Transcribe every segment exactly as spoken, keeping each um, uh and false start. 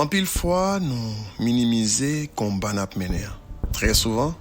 Anpil fwa, nou minimize konba n ap mennen an. Trè souvan,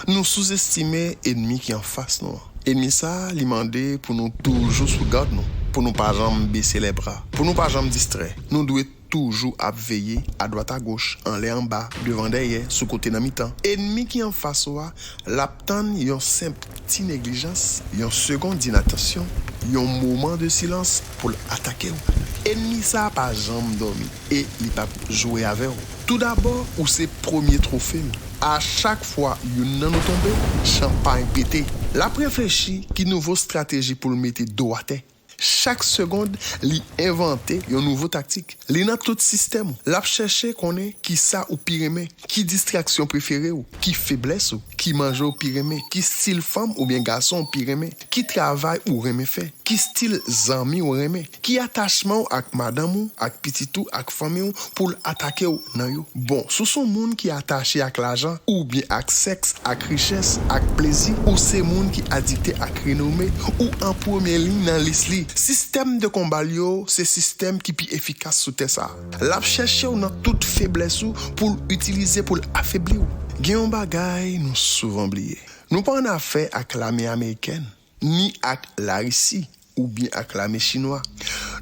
nou souzestime ènmi ki anfas nou an. Ènmi sa a, li mande pou nou toujou sou gad nou, pou nou pa janm bese lèbra, pou nou pa janm distrè. Nou dwe toujou ap veye, adwat agoch, anlè anba, devan dèyè, sou kote nan mitan. Ènmi ki anfas ou a, l ap tann yon senp ti neglijans, yon segond dinatansyon, yon moman de silans pou l atake w. Ènmi sa a pa janm dòmi e li p ap jwe avè w. Toudabò, ou se premye twofe l. A chak fwa youn nan nou tonbe, chanpay pete. L ap reflechi ki nouvo estrateji pou l mete do atè. Chak segond, li envante yon nouvo taktik. Li nan tout sistèm ou. L ap chèche konnen kisa ou pi renmen, ki distraksyon prefere w, ki feblès ou, ki manje w pi renmen, ki estil fanm oubyen gason w pi renmen, ki travay ou renmen fè, ki estil zanmi w renmen, ki atachman w ak madanm ou, ak pitit ou, ak fanmi w, pou l atake w nan yo. Bon, si w se yon moun ki atache ak lajan, oubyen ak sèks, ak richès, ak plezi, ou se moun ki adikte ak renome, ou an premye liy nan lis li. Sistèm de konba l yo, se sistèm ki pi efikas sou tè sa a. L ap chèche w nan tout feblès ou pou l itilize pou l afebli w. Gen yon bagay nou souvan bliye. Nou pa annafè ak lame amerikèn, ni ak Larisi, oubyen ak lame chinwa.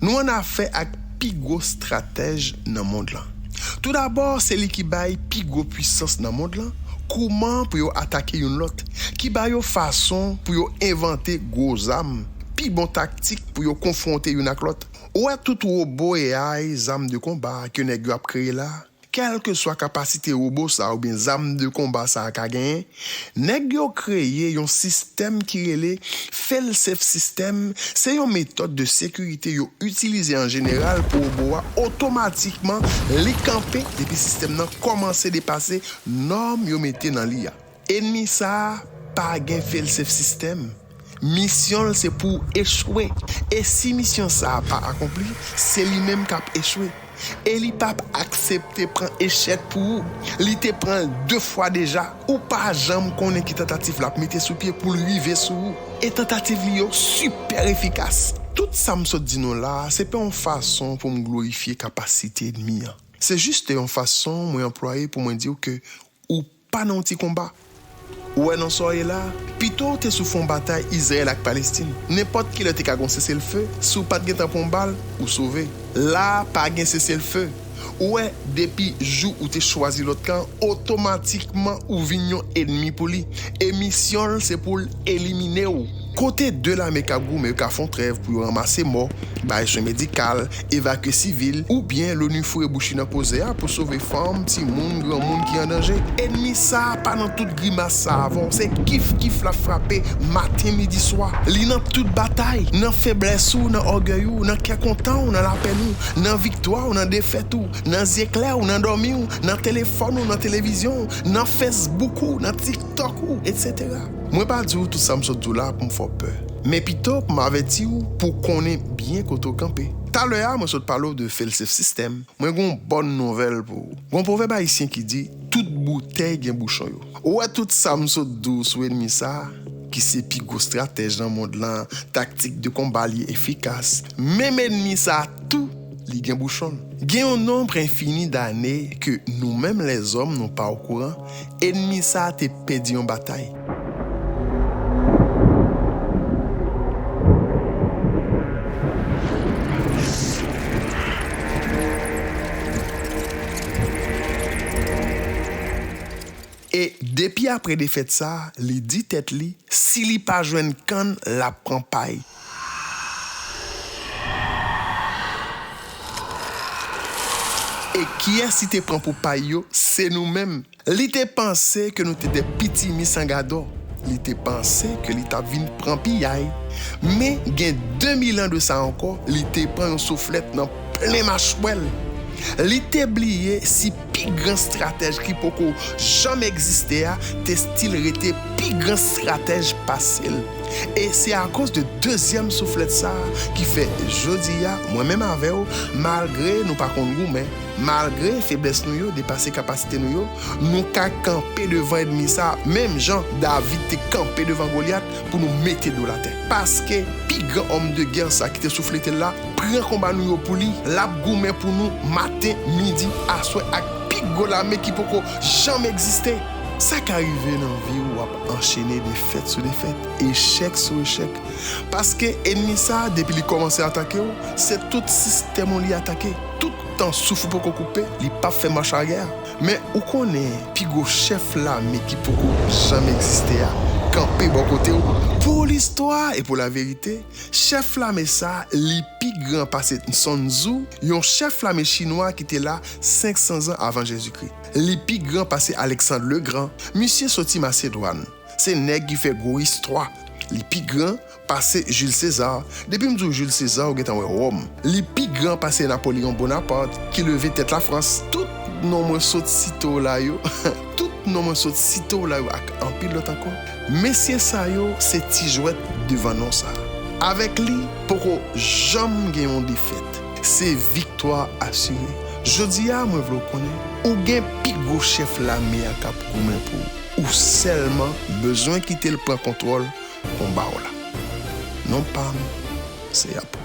Nou annafè ak pi gwo estratèj nan mond lan. Toudabò, se li ki bay pi gwo pwisans nan mond lan kouman pou yo atake youn lòt, ki ba yo fason pou yo envante gwo zam, pi bon taktik pou yo konfwonte youn ak lòt. Ou wè tout wobo A I, zam de konba ke nèg yo ap kreye la? Kèlkeswa kapasite wobo sa a oubyen zam de konba sa a ka genyen, nèg yo kreye yon sistèm ki rele fail-safe system. Se yon metòd de sekirite yo itilize an jeneral pou wobo a otomatikman li kanpe depi sistèm nan kòmanse depase nòm yo mete nan li a. Ènmi sa a pa gen fail-safe system. Misyon l se pou w echwe. E si misyon sa a pa akonpli, se li menm k ap echwe. E li p ap aksepte pran echèk pou ou. Li te pran l de fwa deja. Ou pa janm konnen ki tantativ l ap mete sou pye pou l rive sou ou. E tantativ li yo sipè efikas. Tout sa m sot di nou la a, se pa yon fason pou m glorifye kapasite ènmi an. Se jis yon fason mwen anplwaye pou mwen di w ke ou pa nan yon ti konba. Ou wè nan sa w ye la a, pito w te sou fwon batay Izrayèl ak Palestin. Nenpòt kilè te ka gon seselfe, si w pa t gentan pran yon bal, ou sove. La a, pa gen seselfe. Ou wè, depi jou ou te chwazi lòt kan, otomatikman ou vin yon ènmi pou li. E misyon l, se pou l elimine w. Kote de lame k ap goumen yo ka fè yon trèv pou yo ranmase mò, bay swen medikal, evakye sivil, oubyen Loni foure bouch li nan koze a pou sove fanm, timoun, granmoun ki an danje. Ènmi sa a pa nan tout grimas sa a avè w. Se kif kif l ap frape maten, midi, swa. Li nan tout batay, nan feblès ou, nan ògèy ou, nan kè kontan w, nan lapèn ou, nan viktwa w, nan defèt ou, nan zye klè w, nan dòmi w, nan telefòn ou, nan televizyon w, nan Facebook ou, nan TikTok ou, etsetera. Mwen pa di w tout sa m sot di w la pou m fè w pè. Men pito pou m avèti w pou w konnen byen kote w kanpe. Talè a, mwen sot pale w de fail-safe system. Mwen gen yon bòn nouvèl pou ou. Gen yon pwovèb ayisyen ki di, tout boutèy gen bouchon yo. Ou wè tout sa m sot di w sou ènmi sa a, ki se pi gwo estratèj nan mond lan, taktik de konba li efikas. Menm ènmi sa a tou, li gen bouchon l. Gen yon nonb enfini dane ke nou menm lèzòm nou pa okouran, ènmi sa a te pèdi yon batay. E depi apre defèt sa a, li di tèt li, si li pa jwenn kann, l ap pran pay. E kiyès li te pran pou pay yo? Se nou menm. Li te panse ke nou te de pitimi san gadò. Li te panse ke li t ap vin pran piyay. Men, gen de mil an de sa ankò, li te pran yon souflèt nan plen machwè l. Li te bliye si pi gran estratèj ki poko janm egziste a te still rete pi gran estratèj pase l. E se akoz de dezyèm souflèt sa a ki fè jodi a, mwen menm avè w, malgre nou pa konn goumen, Malgre feblès nou yo depase kapasite nou yo, nou ka kanpe devan ènmi sa a, menm jan David te kanpe devan Golyat pou nou mete do l atè. Paske pi gran òm de gè sa ki te sou flete l la pran konba nou yo pou li, l ap goumen pou nou maten, midi, aswè ak pi gwo lame ki poko janm egziste. Sa ka rive nan vi w, w ap anchene defèt sou defèt, echèk sou echèk. Paske ènmi sa a, depi li kòmanse atake w, se tout sistèm ou li atake. Tout tan souf ou poko koupe, li p ap fè mach aryè. Men ou konnen, pi gwo chèf lame ki poko janm egziste a kanpe bò kote w. Pou listwa e pou laverite, chèf lame sa a, li pi gran pase Sun Tzu, yon chèf lame chinwa ki te la senk san zan avan Jezikri. Li pi gran pase Alexandre le Grand, misye soti Masedwàn. Se nèg ki fè gwo istwa. Li pi gran pase Jules César. Depi m di w Jules César, ou gentan wè Wòm. Li pi gran pase Napoléon Bonaparte, ki leve tèt Lafrans. Tout non mwen sot site w la yo, tout non mwen sot site w la yo ak anpil lòt ankò. Mesye sa yo se ti jwèt devan non sa. Avèk li, poko janm gen yon defèt. Se viktwa asire. Jodi a, mwen vle w konnen, ou gen pi gwo chèf lame a k ap goumen pou ou. Ou sèlman bezwen kite l pran kontwòl konba w la. Non pa m, se Apo.